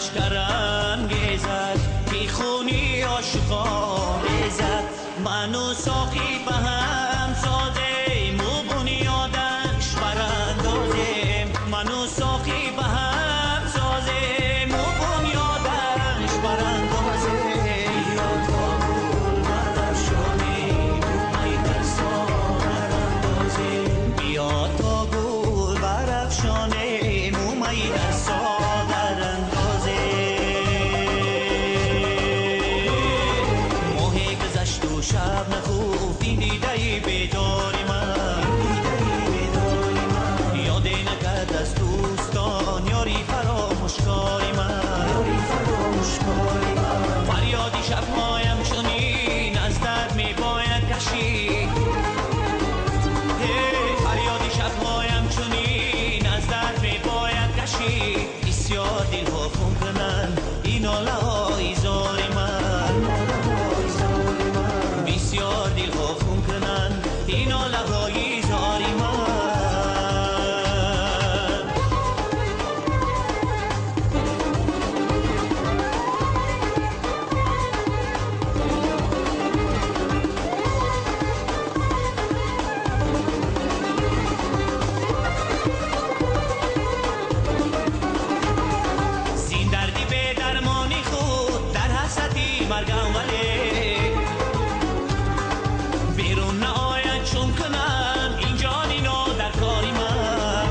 Лашкарангезад, ки хуни ошиқон резад. Ману соқӣ ба ҳам созем, ӯ бунёдаш барандозем. Ману соқӣ ба ҳам созем, ӯ бунёдаш барандозем. Биё то гул барафшонем, ай дар соғар андозем. Биё то гул барафшонем, ай дар соғар андозем. Моҳе гузашту шаб нахуфт, ин дидаи бедори ман. Ёде накард аз дӯстон, ёри фаромӯшкори ман. Фарёди шабҳоям чунин аз дард мебояд кашид. Фарёди шабҳоям чунин аз дард мебояд кашид. Бисёр дилҳо хун кунанд ин нолаҳои зори ман. Бисёр дилҳо хун кунанд ин нолаҳои зори ман. Зин дарди бедармони худ дар ҳасрати маргам, вале берун наояд чун кунам ин ҷони нодаркори ман.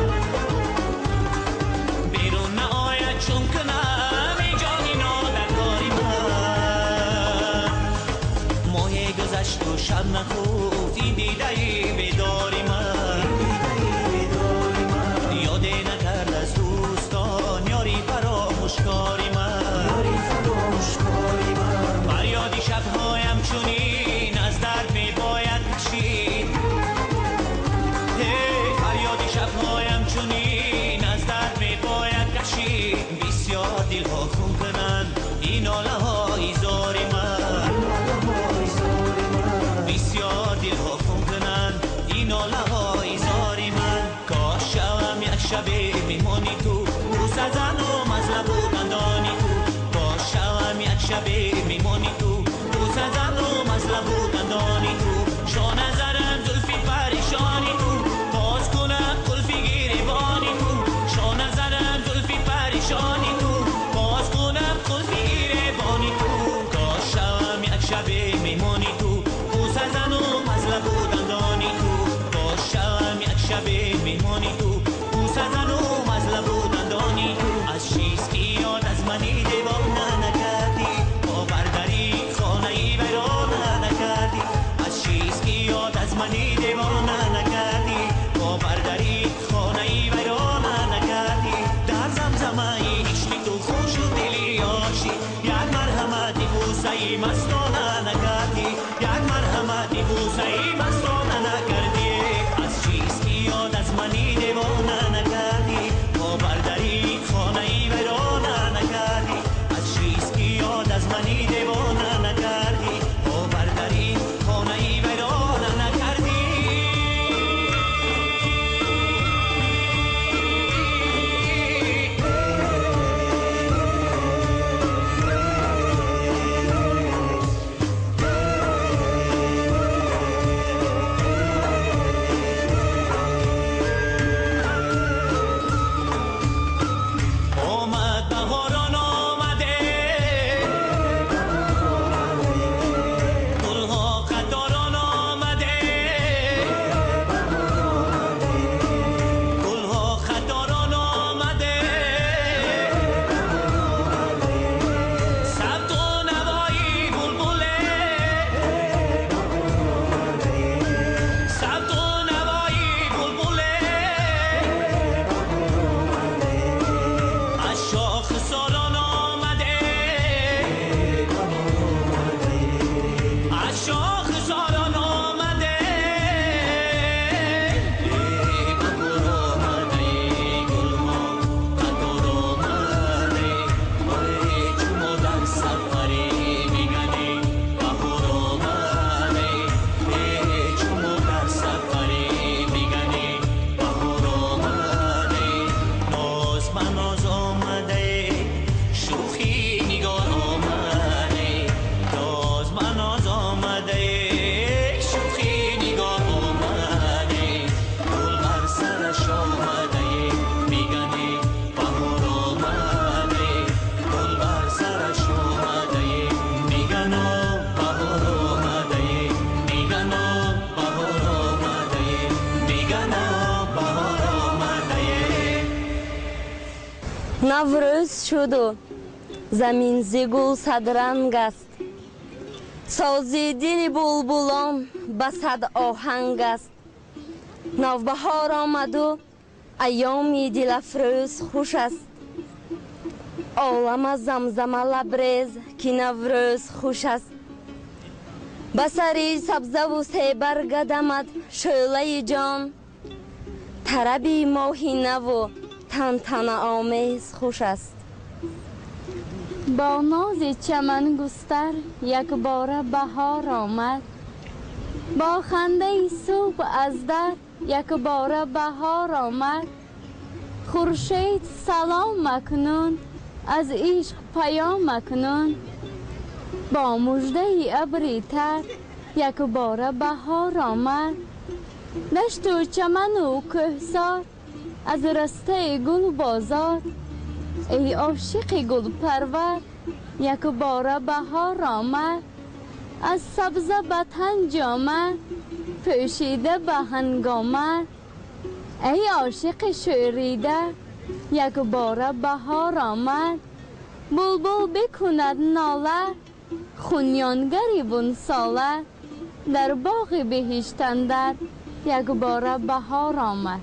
Берун наояд чун кунам ин ҷони нодаркори ман. Моҳе гузашту шаб нахуфт, ин дидаи бедори ман. Ёде накард аз дӯстон, ёри фаромӯшкори ман. Фарёди шабҳоям чунин аз дард мебояд кашид. Фарёди шабҳоям чунин аз дард мебояд кашид. Бисёр дилҳо хун кунанд ин нолаҳои зори ман. Бисёр дилҳо хун кунанд ин нолаҳои зори ман. Кош шавам як шабе меҳмони ту, бӯса занам аз лабу дандони ту. Кош шавам як шабе меҳмони ту, бӯса занам аз лабу дандони ту. Шона зарам зулфи паришони ту, боз кунам қулфи гиребони ту. Шона зарам зулфи паришони ту, боз кунам қулфи гиребони ту. Кош шавам як шабе меҳмони ту, бӯса занам аз лабу дандони ту. Кош шавам як шабе меҳмони ту, бӯса занам аз лабу дандони ту. Аз чиз ки ёд аз мани девона накардӣ, бовар дар ин хонаи вайрона накардӣ. Аз чиз ки ёд аз мани девона накардӣ, бовар дар ин хонаи вайрона накардӣ. Дар замзамаи ишқи ту хушу дили ошӣ, як марҳамати бӯсаи мастона накардӣ. Як марҳамати бӯсаи мастона накардӣ. Аз чиз ки ёд аз мани девона накардӣ, бовар дар ин хонаи вайрона накардӣ. Аз чиз ки ёд аз мани девона накардӣ, бовар дар ин хонаи вайрона накардӣ. Омад баҳорон омаде, гулҳо қаторон омаде, гулҳо қаторон омаде. Сабту навои булбуле, сабту навои булбуле, аз шохсорон омаде, аз шохсорон омаде. Баҳор омаде, гулҳо қатор омаде, чу мо дар сафаре меганем. Баҳор омаде, чу мо дар сафаре меганем. Баҳор омаде, ноз ба ноз омаде. Наврӯз шуду замин зи гул садранг аст, сози дили булбулон ба сад оҳанг аст. Навбаҳор омаду айёми дилафрӯз хуш аст, олама замзама лабрез, ки Наврӯз хуш аст. Ба сари сабзаву себарга дамад шӯълаи ҷон, тараби моҳи наву тантанаомез хуш аст. Бо нози чамангустар якбора баҳор омад, бо хандаи субҳ аз дар якбора баҳор омад. Хуршед салом акнун, аз ишқ паём акнун, бо муждаи абри тар якбора баҳор омад. Дашту чаману кӯҳсор аз растаи гул бозор, эй ошиқи гулпарвар, якбора баҳор омад. Аз сабза ба тан ҷома пӯшида ба ҳангома, эй ошиқи шӯрида, якбора баҳор омад. Булбул бикунад нола, хунёнгари бунсола, дар боғи биҳиштандар якбора баҳор омад.